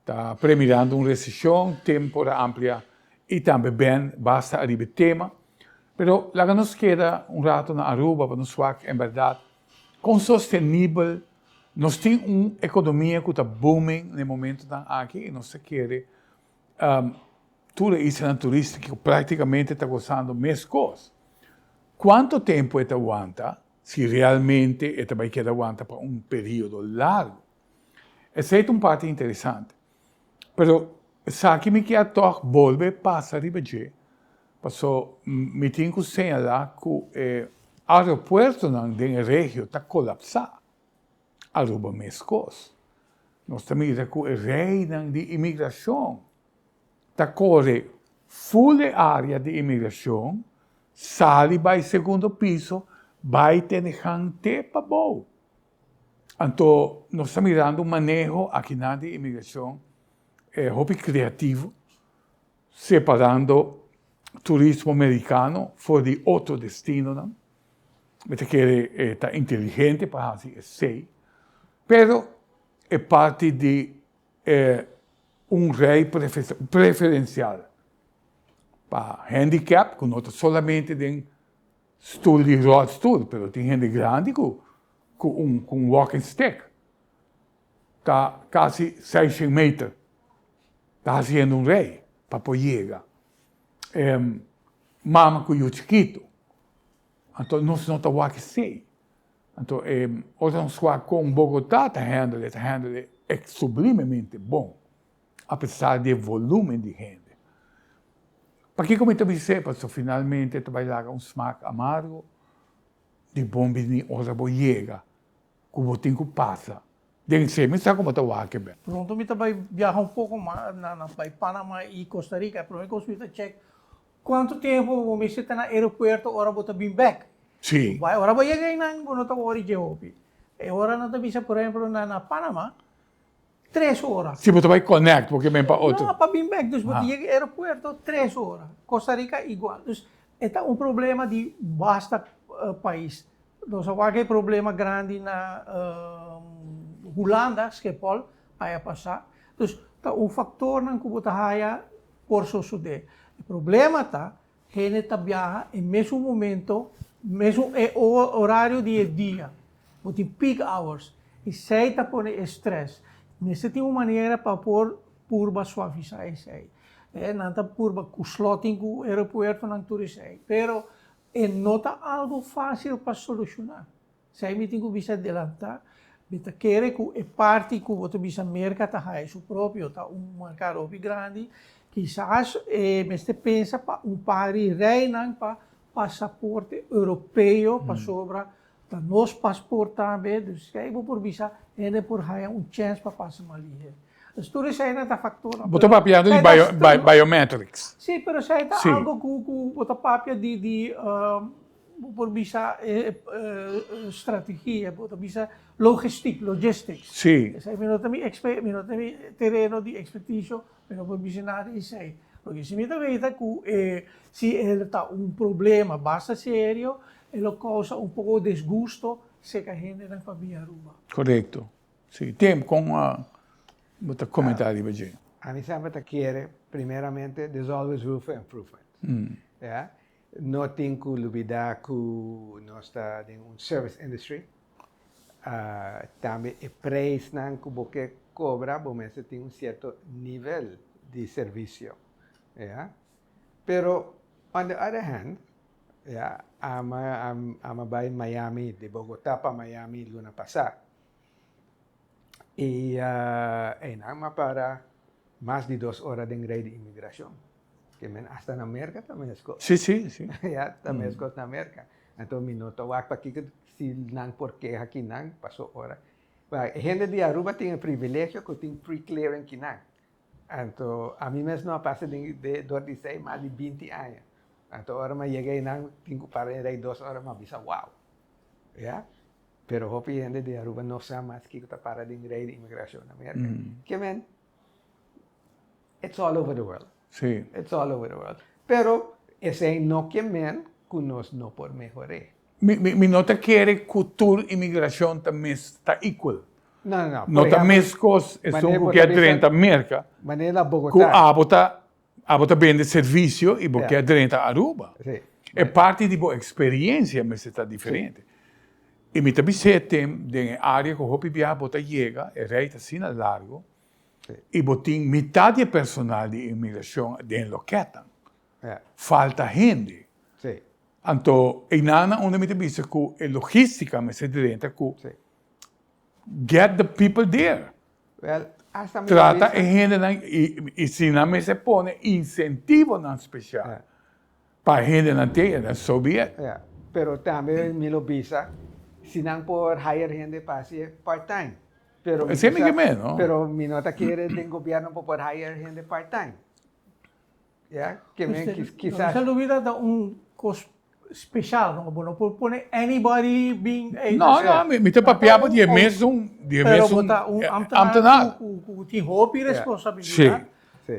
ta premirando un recesion, tempo ta amplia y tambe Ben basta ariba e tema. Pero laga nos keda un rato na Aruba pa nos wak en berdad con sostenibel nos tin un economia cu ta booming na e momentonan aki y nos ta kere Tur e islanan turístiko práktikamente ta gosando meskos. Kuantu tempu e ta wanta, si realmente e ta bai keda wanta pa un periodo largu? Esei ta un parti interesante. Pero esaki mi kier tòg bolbe pasa riba dje, paso mi tin ku señalá ku e aeropuertonan den e regio ta kolapsá. Aruba meskos. Nos ta mira ku e reinan di imigrashon ta kore ful e área di imigrashon, sali bai segundo piso, bai tene gan te pabou. Anto nos ta mirando un maneho akinan di imigrashon hopi kreativo, separando turismo merikano for di otro destinonan. Mi ta kere e ta inteligente pa hasi esei, pero e parti di e un rei preferencial pa handicap ku no ta solamente den stul di rolstoel, pero tin hende grandi ku ku un ku un walking stick ta kasi seishent meter ta hasiendo un rei pa por yega. Mama ku yu chikitu. Anto nos no ta wak esei. Anto e ora nos wak kon Bogotá ta handle, e ta handle e sublimemente bon, apesar di e volumen di hende. Pakiko mi ta bis'é? Pasobra finalmente ta bai laga un smak amargo di bon bini ora bo yega ku bo tin ku pasa den esei. Mi sa komo ta wak e bèn. Pronto mi ta bai biaha un poko mas na bai Panama i Costa Rica. E prome kos mi ta chek Cuanto tempo bo mester ta na aeropuerto ora bo ta bin bek? Sí. Bai ora bo yega einan bo no ta wori dje hopi. E ora nan ta bisa por ehemplo na na Panama tres ora. Si bo ta bai connect bo ke bin pa otro. No pa bin bek dus bo ta yega aeropuerto tres ora. Costa Rica igual. Dus e ta un problema di basta pais. Nos a wak e problema grandi na Hulanda, Schiphol, aña pasa. Dus ta un factornan cu bo ta haya por sosodé. E problema ta, hende ta biaha e mesun momento, mesun e horario di e dia. Bo tin peak hours. Esei ta pone e stress. Mester tin un manera pa por purba suavisá esei. Nan ta purba ku sloting ku aeropuertonan tur esei. Pero e no ta algo fásil pa solushoná. Esei mi tin ku bisa adelantá. Mi ta kere ku e parti ku bo ta bisa Merka ta haya su propio ta un merkado hopi grandi. Kisas e mester pensa pa un par di reinan pa pasaporte europeo pasobra ta nos pasport tambe. Dus esei bo por bisa hende por haya un chèns pa pasa mas lihe. Dus tur eseinan ta faktornan. Bo ta papiando di biometrics. Sí, pero esei ta algo ku bo ta papia di Bo por bisa strategia, bo ta bisa logistiek, logistics. Sí. Esei mi no ta mi expe, mi no ta mi tereno di expertisio, mi no por bisa nada di esei. Loke si mi ta weta ku e si el ta un problema basta serio, e lo kousa un poko disgusto serka hendenan pa bia Aruba. Korekto. Sí. Tim, kon bo ta komentá riba dje? Ami semper ta kere, primeramente, there's always room for improvement. Ya. No tin ku lubida ku nos ta den un service industry. Tambe e prijsnan ku bo ke kobra, bo mester tin un sierto nivel di servisio. Ya. Pero on the other hand, ya, ami a bai Miami, di Bogota pa Miami luna pasá. I einan mi a para mas di dos ora den rei di imigrashon. Ke men asta na Merka ta meskos. Sí, sí, sí. Ya, ta meskos na Merka. Anto mi no ta wak pakiko si nan por keha kinan paso ora. E hende di Aruba tin e privilegio ku tin pre-clearing kinan. Anto ami mes no a pasa den dor di esei mas di binti aña. Anto ora mi a yega einan tin ku para den rei dos ora mi a bisa wow. Ya. Pero hopi hende di Aruba no sa mas kiko ta para den rei di imigrashon na Merka. Ke men, it's all over the world. Sí. It's all over the world. Pero esei no ke men ku nos no por mehor'é. Mi, mi, mi no ta kere ku tur imigrashon ta mes, ta equal. No, no, no. No ta meskos esun ku ke drenta Merka Manera ku Bogotá. abo ta, abo ta bende servisio i bo ke drenta Aruba. Sí. E parti di bo eksperiencia mester ta diferente. I mi ta bis'é tem den e área ku hopi biaha bo ta yega, e rei ta asina largo, i bo tin mitad di e personal di imigrashon den lokètnan. Falta hende. Anto einan unda mi ta bisa ku e logístika mester drenta ku get the people there. Trata e hendenan i si nan mester pone insentivonan spesial pa hendenan te, dan so be it. Pero tambe mi lo bisa si nan por hire hende pa hasi part time. Pero mi ta sa, pero mi no ta kere den gobierno pa por hire hende part time. Ya, ke men kisas. Nos a lubida ta un kos speshal, no? Bo no por pone anybody bin ei. No, no, mi ta papia bo di e mesun, di e mesun Pero bo ta un ambtenaar ku tin hopi responsabilidat.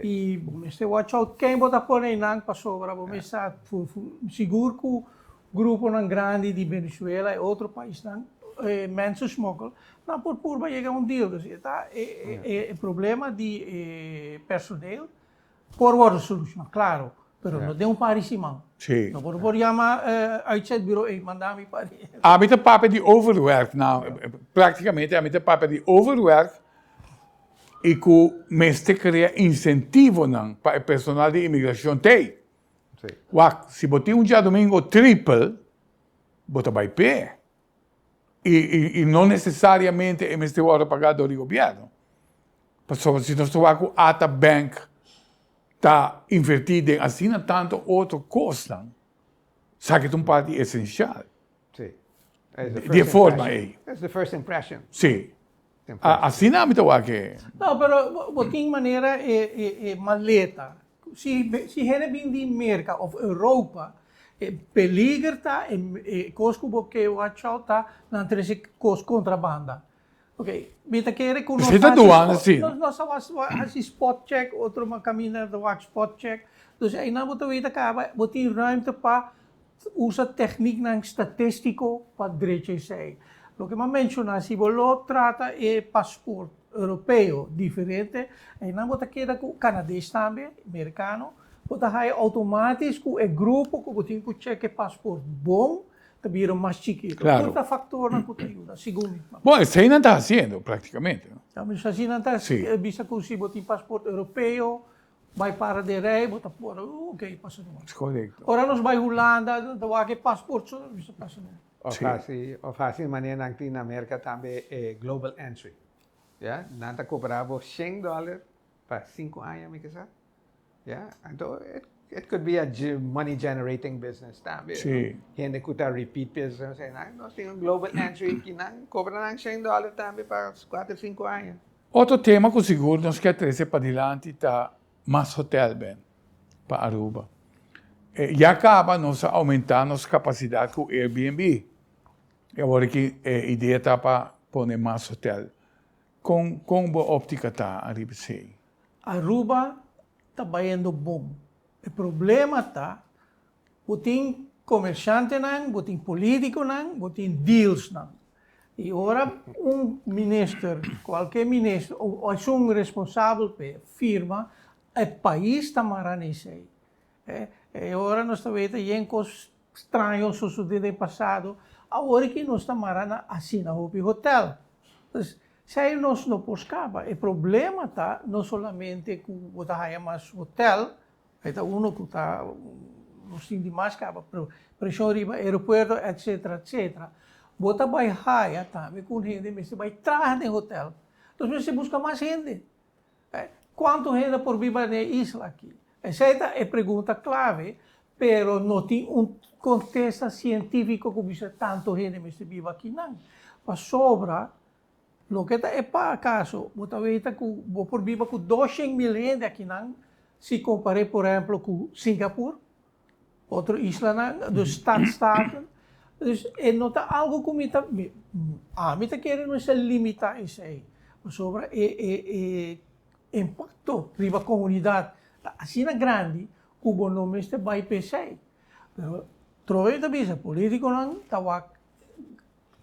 I bo mester watch out ken bo ta pone einan pasobra bo mester sa sigur ku gruponan grandi di Venezuela i otro paisnan mensen smokkel nan por purba yega un deal. Dus e ta e problema di e personeel Por wòrdu solushoná, klaro, pero no den un par di siman. Sí. No por por yama uitzendburo, ey, manda mi par di. Ami ta papia di overwerk, nou, praktikamente ami ta papia di overwerk i ku mester krea insentivonan pa e personal di imigrashon t'ey. Sí. Wak, si bo tin un djadumingo tripel, bo ta bai p'e. I i no nesesariamente e mester wòrdu pagá dor di gobièrnu. Pasobra si nos ta wak ku Ata Bank ta invertí den asina tantu otro kosnan, esaki ta un parti esensial. Sí. Di e forma ei. It's the first impression. Sí. Asina mi ta wak e. No, pero bo tin manera e maleta. Si si hende bin di Merka of Europa, e peliger ta, e kos ku bo ke watch out ta nan trese kos kontrabanda. Ok, mi ta kere ku nos Esei ta hasi duana spot, si. nos nos a was hasi spot check, otro kaminda ta wak spot check. Dus einan bo ta weta kaba, bo tin ruimte pa usa tekniknan statistiko pa drecha esei. Loke mi a menshoná, si bo lo trata e pasport europeo diferente, einan bo ta keda ku kanades tambe, merikano, bo ta haya outomatis ku e grupo ku bo tin ku chek e pasport bon, ta bira mas chikito. Claro. Tur ta factornan cu ta yuda, segun mi. Bon, esey nan ta haciendo practicamente, no? Ja, mas asina nan ta Sí. bisa cu si bo tin paspoort europeo, bay para den rij, bo ta por, ok, pasa numa. Es correcto. Ora nos bay Hulanda, nan ta wak e paspoort so, nan bisa pasa numa. Of Sí. haci, of haci manera nan tin na Merca tambe e global entry. Ya, nan ta cobra bo shen dollar pa cinco aña, mi ke sa. Ya, anto it it could be a money generating business tambe. Sí. Hende ku ta repeat business, e nan nos tin un global entry ki nan kobra nan shen dollar tambe pa kuater sinku aña. Otro tema ku sigur nos ke trese padilanti ta mas hotel ben pa Aruba. Ya kaba nos a oumentá nos kapasidat ku Airbnb. I awor aki e idea ta pa pone mas hotel. Kon kon bo óptika ta ariba esei? Aruba ta bayendo bon. E problema ta bo tin comerciantenan, bo tin politiconan, bo tin dealsnan. I ora un minister, kualke minister o esun responsabel p'e firma, e pais ta mara na esei. E ora nos ta weta yen kos straño sosodé den pasado, awor aki nos ta mara na asina hopi hotel. Pues, esei nos no por skapa. E problema ta no solamente ku bo ta haña mas hotel, e ta uno ku ta nos tin di mas kaba, pero preshon riba aeropuerto etcetera etcetera. Bo ta bai haya tambe ku un hende mester bai traha den hotel. Entonces mester buska mas hende. Kuantu hende por biba den e isla aki? Esei ta e pregunta klave, pero no tin un kontesta sientífiko ku bisa tantu hende mester biba akinan. Pasobra loke ta e kaso, bo ta weta ku bo por biba ku 200.000 hende akinan si kompar'é por ehèmpel ku Singapur, otro islanan, dus stadstaten. Dus e no ta algo ku mi ta, ami ta kere no mester limitá esei, pasobra e e e impakto riba komunidat ta asina grandi ku bo no mester bai pa esei. Pero trobe mi ta bisa, politikonan ta wak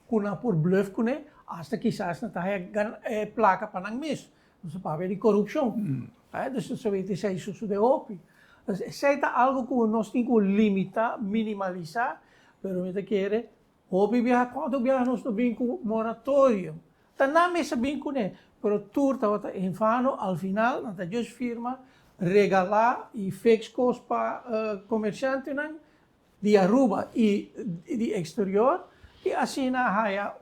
ku nan por bluf kuné, asta kisas nan ta haña e plaka pa nan mes. Nos ta papia di korupshon. Dus nos ta weten esei sosode hopi. Dus esei ta algu ku nos tin ku limitá, minimalisá, pero mi ta kere hopi biaha, kuantu biaha nos no bin ku moratorium? Ta nan mes a bin kuné, pero tur tabata en vano, al final nan ta djus firma, regalá i fix kos pa komershantenan di Aruba i di eksterior i asina haya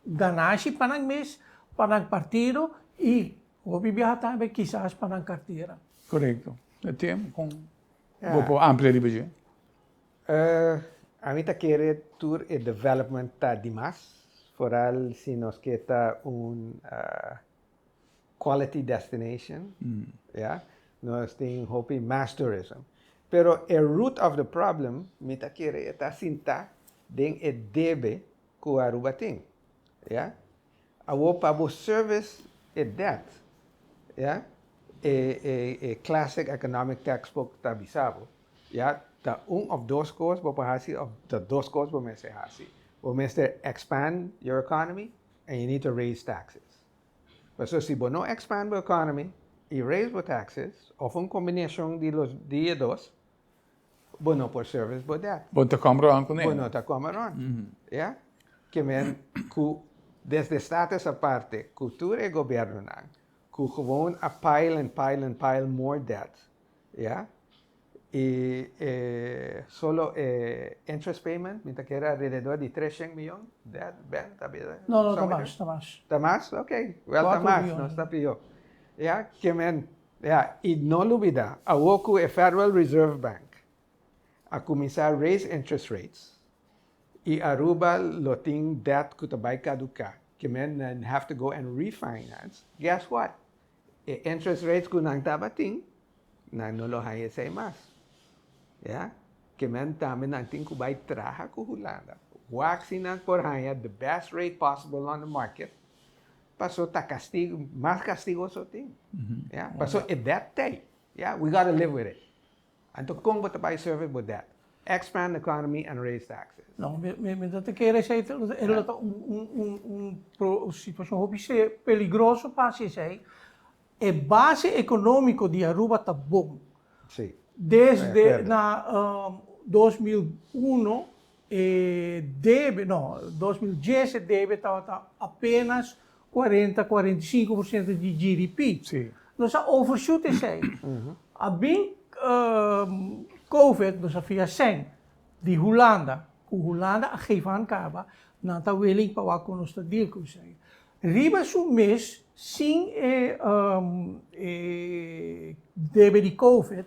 ganashi pa nan mes, pa nan partido i hopi biaha tambe kisas pa nan kartera. Korekto. E tem kon bo por amplia riba dje? Ami ta kere tur e development ta dimas, foral si nos ke ta un quality destination, ya, nos tin hopi mass tourism. Pero e root of the problem mi ta kere e ta sinta den e debe ku Aruba tin, ya. Awor pa bo service e debt, ya, e e e classic economic textbook ta bisa bo, ya, ta un of dos kos bo por hasi of ta dos kos bo mester hasi. Bo mester expand your economy and you need to raise taxes. Pasobra si bo no expand bo economy y raise bo taxes of un combinacion di los di e dos, bo no por service bo debt. Bo ta come rond cu ne. Bo no ta come rond. Ya. Ke men cu desde Status Aparte cu tur e gobiernonan cu gewoon a pile and pile and pile more debt, ya, y e solo e interest payment mi ta kere alrededor di 300 miyon debt, Ben, ta bira? No, no, ta mas, ta mas. Ta mas? Ok, wel ta mas, no sta pior. Ya, ke men, ya, y no lubida, awor cu e Federal Reserve Bank a cuminsa raise interest rates y Aruba lo tin debt cu ta bay caduca, ke men nan have to go and refinance, guess what? E interest rates cu nan tabatin, nan no lo haña esey mas. Ya, ke men tambe nan tin cu bay traha cu Hulanda. Wak si nan por haña the best rate possible on the market, paso ta castigo, mas castigo so tin. Ya, paso e debt t'ey. Ya, we gotta live with it. Anto kon bo ta bai service bo debt? Expand economy and raise taxes. No, mi mi ta kere esei ta e lo ta un un un un situacion hopi peligroso pa haci esei. E base economico di Aruba ta bon. Si. Desde na 2001 e debe, no, 2010 e debe tabata apenas 40, 45% di GDP. Si. Nos a overshoot esei. A bin Covid, nos a fia sèn di Hulanda, ku Hulanda a geef aan kaba, nan ta willing pa wak ku nos ta deal ku esei. Riba su mes, sin e e debe di Covid,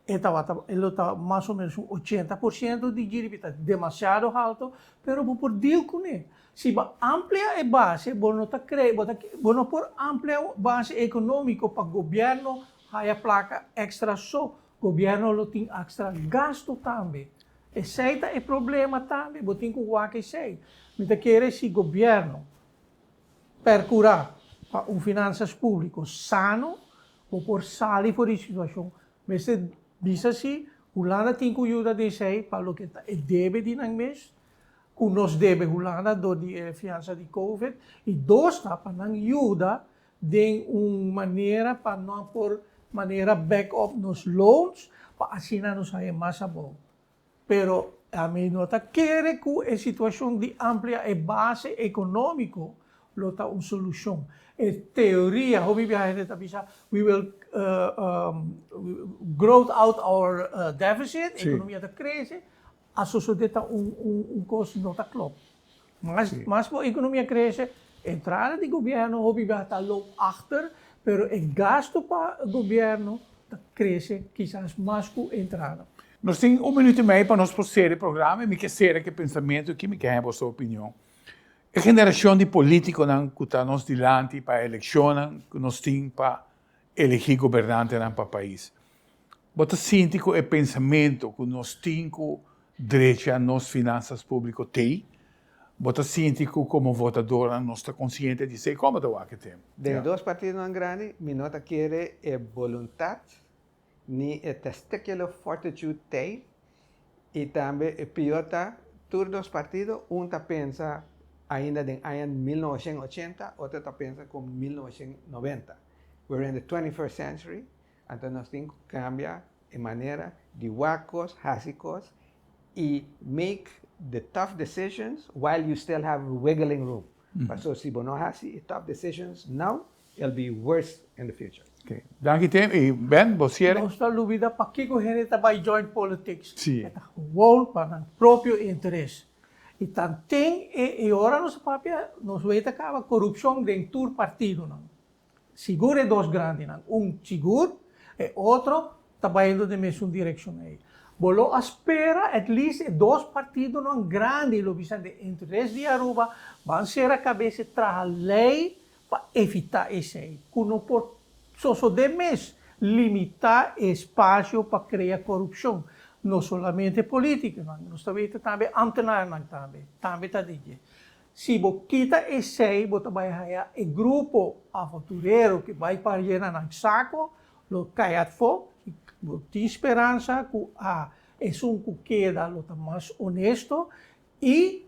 e tabata, e lo ta mas o menos un 80% di GDP, ta demasiado halto, pero bo por deal kuné. Si bo amplia e base, bo no ta kre, bo ta, bo no por amplia un base ekonómiko pa gobièrnu haya plaka èkstra so. Gobièrnu lo tin èkstra gastu tambe. Esei ta e problema tambe, bo tin ku wak esei. Mi ta kere si gobièrnu perkurá pa un finansas públiko sano, bo por sali for di situashon. Mester bisa si Hulanda tin ku yuda den esei pa loke ta e debe di nan mes. ku nos debe Hulanda dor di e fiansa di Covid i dos ta pa nan yuda den un manera pa nan por manera back up nos loans pa asina nos haña mas abou. Pero ami no ta kere ku e situashon di amplia e base ekonómiko lo ta un solushon. E teoria, hopi biaha hende ta bisa, we will growth out our deficit, ekonomia ta krese, a sosodé ta un un kos no ta klòp. Mas mas bo ekonomia krese, entrada di gobièrnu hopi biaha ta loop achter, pero e gasto pa gobièrnu ta krese kisas mas ku entrada. Nos tin un minuut i mei pa nos por sera e programa i mi ke sera ku e pensamentu aki, mi ke haña boso opinion. E generashon di politikonan ku ta nos dilanti pa e elekshonnan ku nos tin pa elegí gobernantenan pa pais. Bo ta sinti ku e pensamentu ku nos tin ku drecha nos finansas públiko t'ei? Bo ta sinti ku komo votadornan nos ta konsiente di esei? Kon bo ta wak e tema? Den e dos partidonan grandi mi no ta kere e boluntat ni e testicular fortitude t'ei i tambe e pior ta tur dos partido un ta pensa ainda den aña 1980 otro ta pensa komo 1990. We're in the 21st century Anto nos tin ku kambia e manera di wak kos, hasi kos i make the tough decisions while you still have wiggling room. Paso si bo no hasi e tough decisions now, it'll be worse in the future. Ok. Danki Tim. I Ben, bo siere? Nos ta lubida pakiko hende ta bai join politics. E ta gewoon pa nan propio interes. I tanten e ora nos a papia, nos weta kaba korupshon den tur partidonan. Sigur e dos grandinan, un sigur, e otro ta bayendo den mesun direccion ey. Bo lo a spera at least e dos partidonan grandi lo bisa den interes di Aruba ban cera cabes e traha ley pa evita esey, cu no por sosode mes, limita e espacio pa crea corupcion. No solamente politiconan, nos ta weten tambe ambtenaarnan tambe, tambe ta den dje. Si bo kita esei bo ta bai haya e grupo aventurero ke bai pa yena nan sako lo kai atfo i bo tin speransa ku a esun ku keda lo ta mas honesto i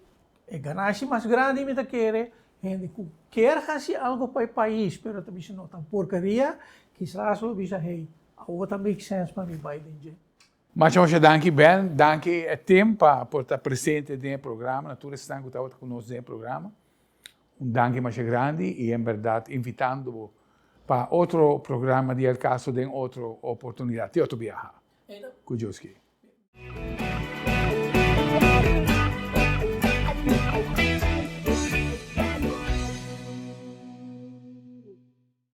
e ganashi mas grandi mi ta kere hende ku kier hasi algo pa e pais pero ta bisa no ta porkeria kisas lo bisa hey awo ta make sense pa mi bai den dje. Masha masha danki Ben, danki Tim pa por ta presente den e programa, na tur esnan ku tabata ku nos den e programa. Un danki masha grandi i en bèrdat invitando bo pa otro programa di El Caso den otro oportunidat, te otro biaha. Ku Dios kier.